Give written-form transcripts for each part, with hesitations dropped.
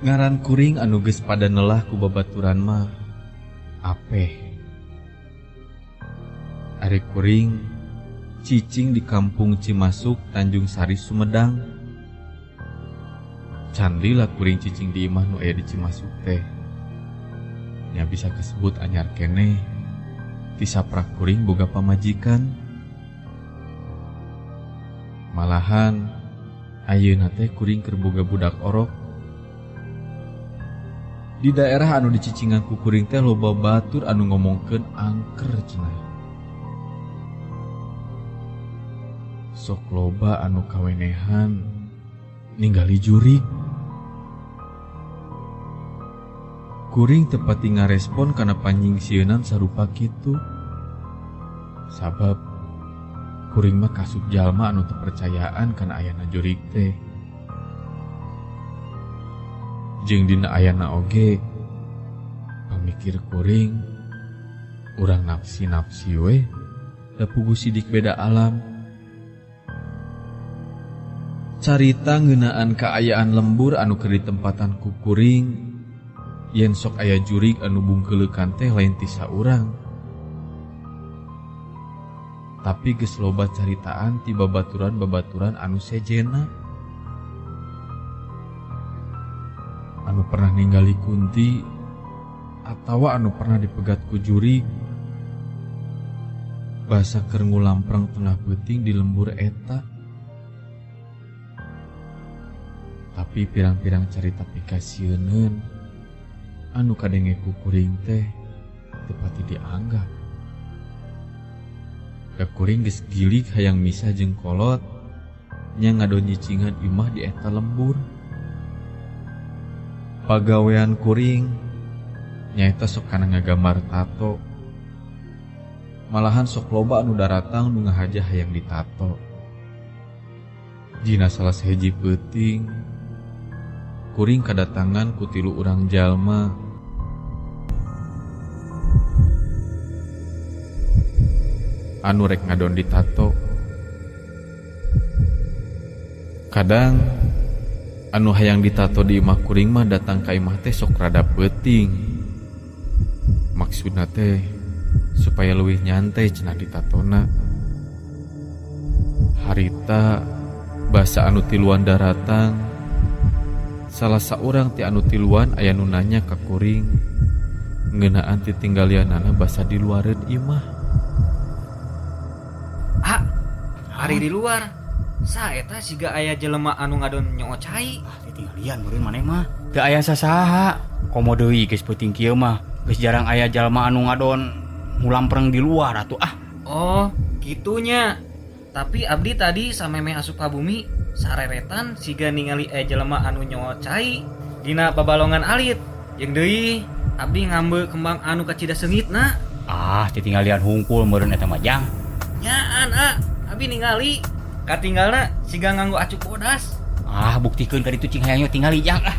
Ngaran kuring anu geus pada nelah ku babaturan mah Apeh. Ari kuring cicing di kampung Cimasuk, Tanjung Sari, Sumedang. Can lila kuring cicing di imah nu aya di Cimasuk teh. Nya bisa kasebut anyar keneh ti saprak kuring boga pamajikan. Malahan ayeuna teh kuring keur boga budak orok. Di daerah anu dicicingan ku kuring teh loba batur anu ngomongkeun angker cenah. Sok loba anu kawenehan ninggali jurig. Kuring teu pati ngarespon kana panyingsieunan sarupa kitu. Sabab kuring mah kasup jalma anu teu percayaan kana ayana jurig teh. Jeung dina ayana oge pamikir kuring urang nafsi-nafsi we da puguh sidik beda alam. Carita ngeunaan kaayaan lembur anu keur ditempatan ku kuring yen sok aya jurig anu bungkeuleukan teh lain ti saurang. Tapi geus loba caritaan ti babaturan-babaturan anu sejenna. Anu pernah ningali kunti atawa anu pernah dipegat ku jurig basa keur ngulampreng tengah peuting di lembur eta. Tapi pirang-pirang carita pikasieuneun anu kadenge ku kuring teh teu pati dianggap. Da kuring geus gilig hayang misah jeung kolot nya ngadon nyicingan imah di eta lembur. Pagawean kuring nyaeta sok kana ngagambar tato. Malahan sok loba anu daratang nu ngahaja hayang ditato. Dina salah sahiji peuting kuring kadatangan ku tilu urang jalma. Anu rek ngadon ditato. Kadang anu hayang ditato di imah kuring mah datang ka imah teh sok rada peuting. Maksudna teh supaya leuwih nyantai cenah ditatona. Harita basa anu tiluan daratang, salah saurang ti anu tiluan aya nu nanya ka kuring ngeunaan titinggalianana basa di luareun imah. Ah, ari di luar. Saeta siga aya jelema anu ngadon nyoo cai. Ah, titinggalian meureun maneh mah. Teu aya sasaha. Komo deui geus peuting kieu mah. Geus jarang aya jalma anu ngadon ngulampreng di luar atuh ah. Oh, kitunya. Tapi abdi tadi samemeh asup ka bumi sareretan siga ningali aya jelema anu nyoo cai dina babalongan alit. Jeung deui abdi ngambe kembang anu kacida seungitna. Ah, titinggalian hungkul meureun eta mah jang. Nyaan ah, abdi ningali katinggalna siga nganggo acuk bodas. Ah, buktikeun ka ditu cing hayang tingali jang ah.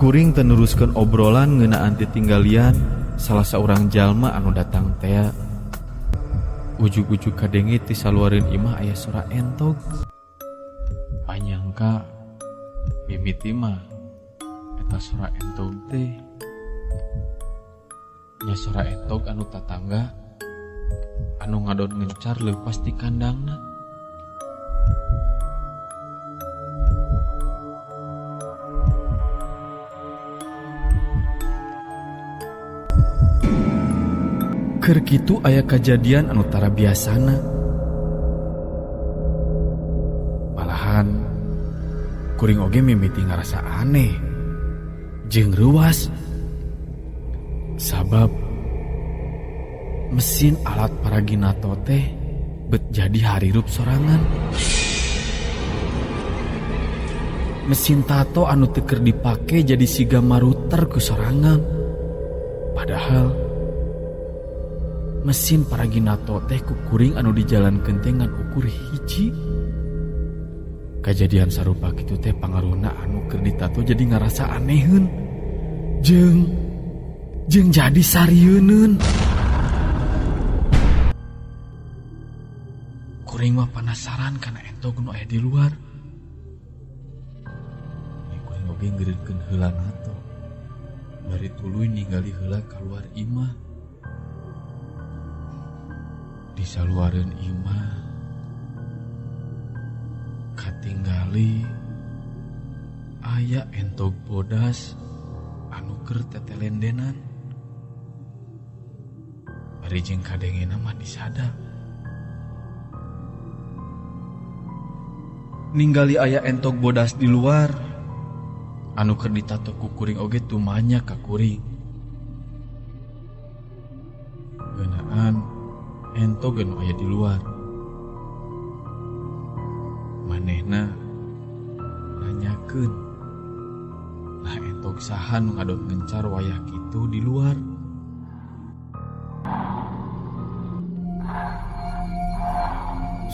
Kuring teu neruskeun obrolan ngeunaan titinggalian salah saurang jalma anu datang tea. Ujug-ujug kadenge ti saluareun imah aya sora entog. Panyangka mimiti mah eta sora entog teh nya sora entog anu tatangga anu ngadon ngencar leupas di kandangna. Keur kitu aya kajadian anu tara biasana. Malahan kuring oge mimiti ngarasa aneh jeung reuas. Sabab mesin alat paraginato teh bet jadi harirup sorangan. Mesin tato anu teu keur dipake jadi siga maruter ku sorangan. Padahal mesin paraginato teh ku kuring anu dijalankeun teh ngan ukur hiji. Kajadian sarupa kitu teh pangaruhna anu keur ditato jadi ngarasa aneheun jeung jadi sarieuneun. Kuring mah penasaran kana entog nu aya di luar. oge ngeureunkeun heula nato. Bari tuluy ningali heula kaluar imah. Di saluareun imah katinggali aya entog bodas anu keur tetelendenan. Bari jeung kadengena mah disada. Ninggali aya entog bodas di luar anu keur ditato ku kuring oge tumanya ka kuring. Geunaan entog anu aya di luar. Manehna nanyakeun, nah entog saha nu ngadon ngencar wayah kitu di luar.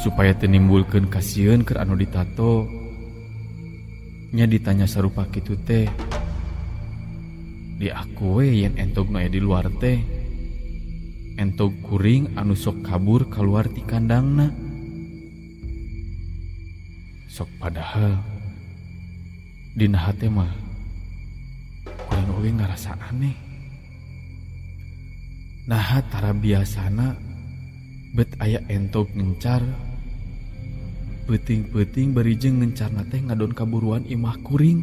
Supaya teu nimbulkeun kasieun keur anu ditato, nya ditanya sarupa kitu teh. Diaku we yen entog nu aya di luar teh entog kuring anu sok kabur kaluar ti kandangna. Sok padahal dina hate mah kuring oge ngarasa aneh. Naha tara biasana bet aya entog ngencar peuting-peuting bari jeung ngencarna teh ngadon kaburuan imah kuring.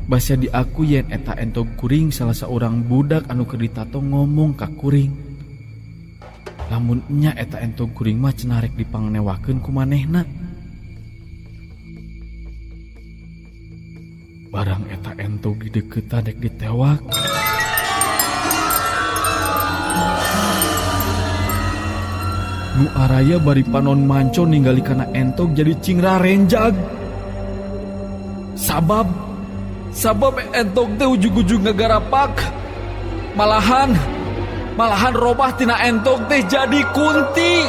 Basa diaku yen eta entog kuring salah saurang budak anu keur ditato ngomong ka kuring. Lamun nya eta entog kuring mah cenah rek dipangnewakeun ku manehna. Barang eta entog dideukeutan rek ditewak. Nu araya bari panon manco ningali kana entog jadi cingra renjag. Sabab entog teh ujug-ujug ngagarapak. Malahan robah tina entog teh jadi kunti.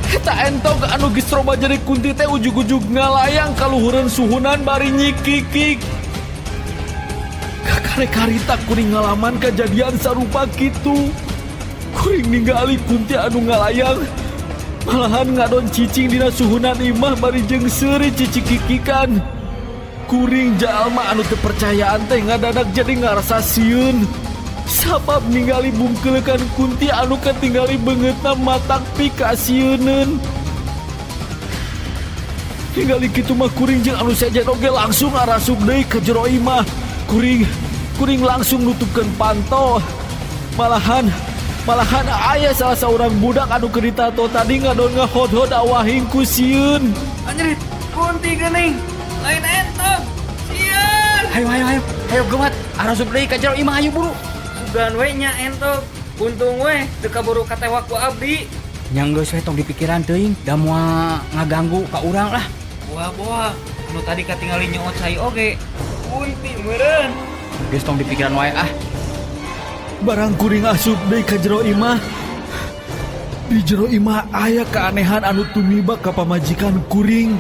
Eta entog anu geus robah jadi kunti teh ujug-ujug ngalayang kaluhureun suhunan bari nyikikik. Kakare-karita kuring ngalaman kejadian sarupa kitu. Kuring ningali kunti anu ngalayang malahan ngadon cicing dina suhunan imah bari jeung seuri cicikikikan. Kuring jalma anu teu percayaan teh ngadadak jadi ngarasa sieun. Sabab ningali bungkeulekan kunti anu katingali beungeutna matak pikasieuneun. Ningali kitu mah kuring jeung anu sejen oge langsung arasup deui ka jero imah. Kuring langsung nutupkeun panto. Malahan aya salah saurang budak anu keur ditato tadi ngadon ngahod-hod awahing ku sieun. Anjrit, kunti geuning, lain entog. Sieun. Hayo hayo hayo, hayo geuwat, arasup deui ka jero imah, hayu buru. Sugan we nya entog. Untung we teu kaburu katewak ku abdi. Nya geus we tong dipikiran teuing, da moal ngaganggu ka urang lah. Boa-boa, anu tadi katingali nyoot cai oge. Kunti meureun. Geus tong dipikiran wae ah. Barang kuring asup deui ka jero imah. Di jero imah aya keanehan anu tumiba ka pamajikan kuring.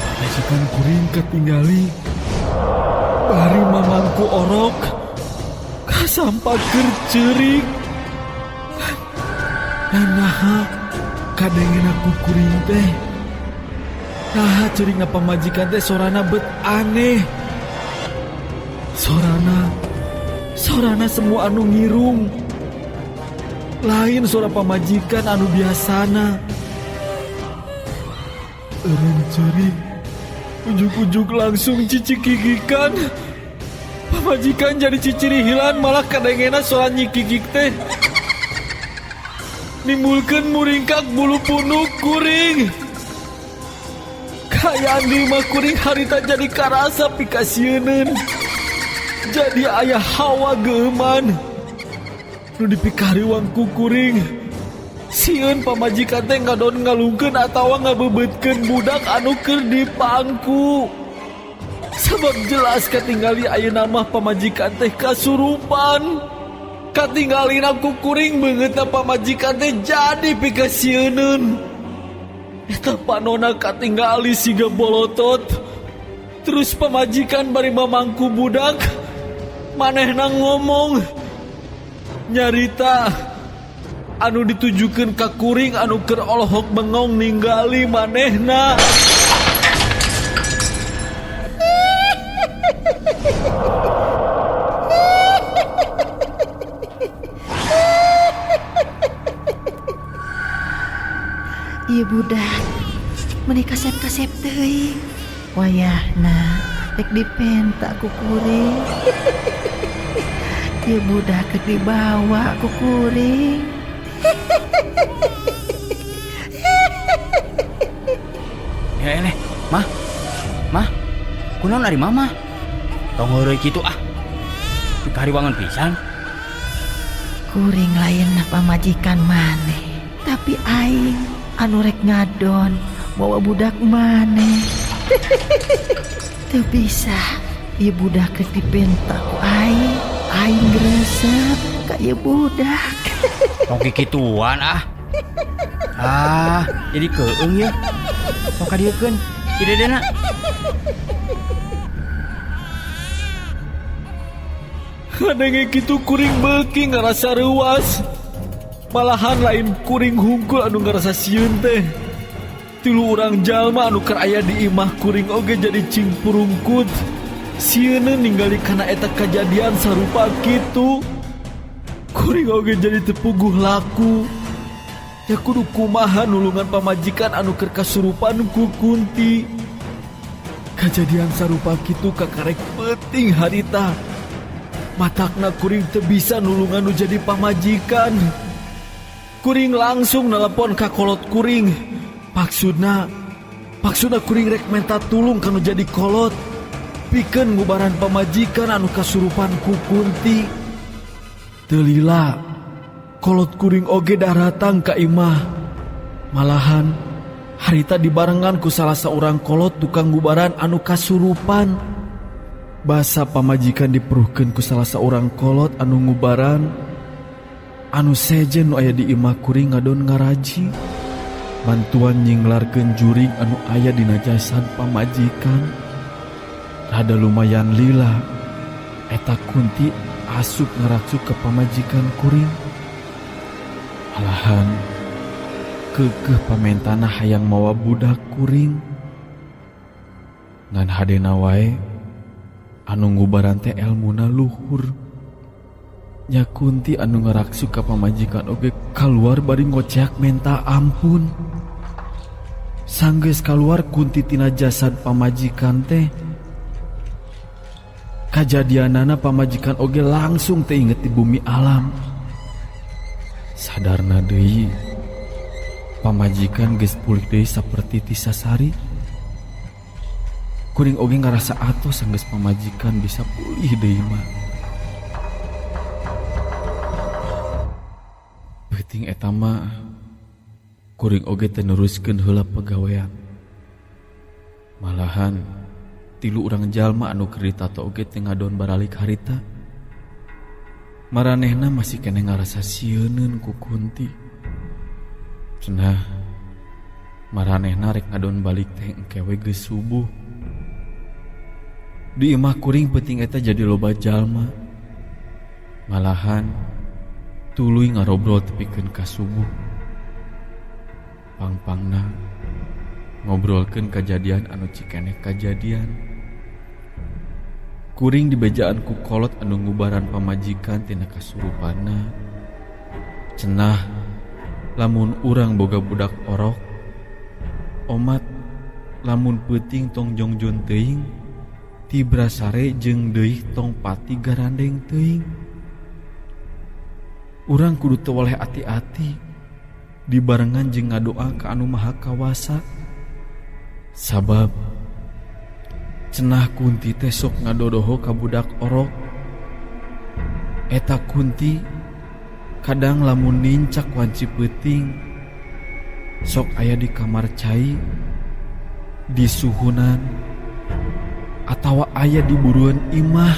Pamajikan kuring katingali bari mamangku orok kasampa keur ceurik. Naha kadengena ku kuring teh. Naha ceurikna pamajikan teh sorana bet aneh. Sorana semua anu ngirung. Lain suara pamajikan anu biasana. Eureun ceurik, ujug-ujug langsung cicikikikan. Pamajikan jadi cicirihilan malah kadengena suara nyikikik teh. Nimbulkeun muringkak bulu punuk kuring. Kaayaan di imah kuring harita jadi karasa pikasieuneun. Jadi aya hawa geuman. Nu dipikariwang ku kuring. Sieun pamajikan teh ngadon ngalungkeun atawa ngabebeutkeun budak anu keur dipangku. Sabab jelas katingali ayeuna mah pamajikan teh kasurupan. Katinggalina ku kuring beungeutna pamajikan teh jadi pikasieuneun. Eta panona katingali siga bolotot. Terus pamajikan bari mamangku budak. Manehna ngomong, Nyarita anu ditujukeun ka kuring anu keur olohok bengong ninggali manehna. Ieu budak meni kasep-kasep teuing. Wayahna rek dipenta ku kuring. Ieu budak rek dibawa ku kuring. Ya eleh, mah. Mah. Kunaon ari mama? Tong heureuy kitu ah. Pikahariwangan pisan. Kuring lain pamajikan maneh, tapi aing anu rek ngadon bawa budak maneh. Teu bisa, ieu budak rek dipenta ku aing. Aing resep ka ieu budak. Tong kikituan ah. Ah, jadi keung ya. Sok kadieukeun si Dedena. Ngadenge kitu kuring beuki ngarasa reuas. Malahan lain kuring hungkul anu ngarasa sieun teh. Tilu urang jalma anu keur aya di imah kuring oge jadi cingpurungkut. Sieuneun ningali kana eta kajadian sarupa kitu. Kuring oge jadi teu puguh laku. Ya kudu kumaha nulungan pamajikan anu keur kasurupan ku kunti. Kajadian sarupa kitu kakarek peuting harita. Matakna kuring teu bisa nulungan nu jadi pamajikan. Kuring langsung nelepon ka kolot kuring. Maksudna, maksudna kuring rek menta tulung kanu jadi kolot. Pikeun ngubaran pamajikan anu kasurupan ku kunti. Teu lila, kolot kuring oge daratang ka imah. Malahan, harita dibarengan ku salah saurang kolot tukang ngubaran anu kasurupan. Basa pamajikan diperuhkeun ku salah saurang kolot anu ngubaran, anu sejen nu aya di imah kuring ngadon ngaraji. Bantuan nyinglarkeun jurig anu aya dina jasad pamajikan. Rada lumayan lila, eta kunti asup ngaraksuk ke pamajikan kuring. Malahan, keukeuh pamentana hayang mawa budak kuring. Ngan hadena wae, anu ngubaran teh elmuna luhur. Nya kunti anu ngaraksuk ka pamajikan oge kaluar bari ngoceak menta ampun. Sanggeus kaluar kunti tina jasad pamajikan teh, kajadianana pamajikan oge langsung teu inget di bumi alam. Sadarna deui, pamajikan geus pulih deui saperti ti sasari. Kuring oge ngarasa atuh sanggeus pamajikan bisa pulih deui mah. Peuting eta mah kuring oge teu neruskeun heula pagawean. Malahan tilu urang jalma anu keur ditato oge teu ngadon baralik harita. Maranehna masih keneh ngarasa sieuneun ku kunti. Cenah maranehna rek ngadon balik teh engke we geus subuh. Di imah kuring peuting eta jadi loba jalma. Malahan tuluy ngarobrol tepikeun ka subuh. Pangpangna ngobrolkeun kajadian anu cikeneh kajadian. Kuring dibejaan ku kolot anu ngubaran pamajikan tina kasurupana. Cenah lamun urang boga budak orok, omat lamun peuting tong jongjon teuing, tibra sare jeung deui tong pati garandeng teuing. Urang kudu teu weleh ati-ati dibarengan jeung ngadoa ka anu Maha Kawasa. Sabab cenah kunti teh sok ngadodoho ka budak orok. Eta kunti kadang lamun nincak wanci peuting sok aya di kamar cai, di suhunan, atawa aya di buruan imah.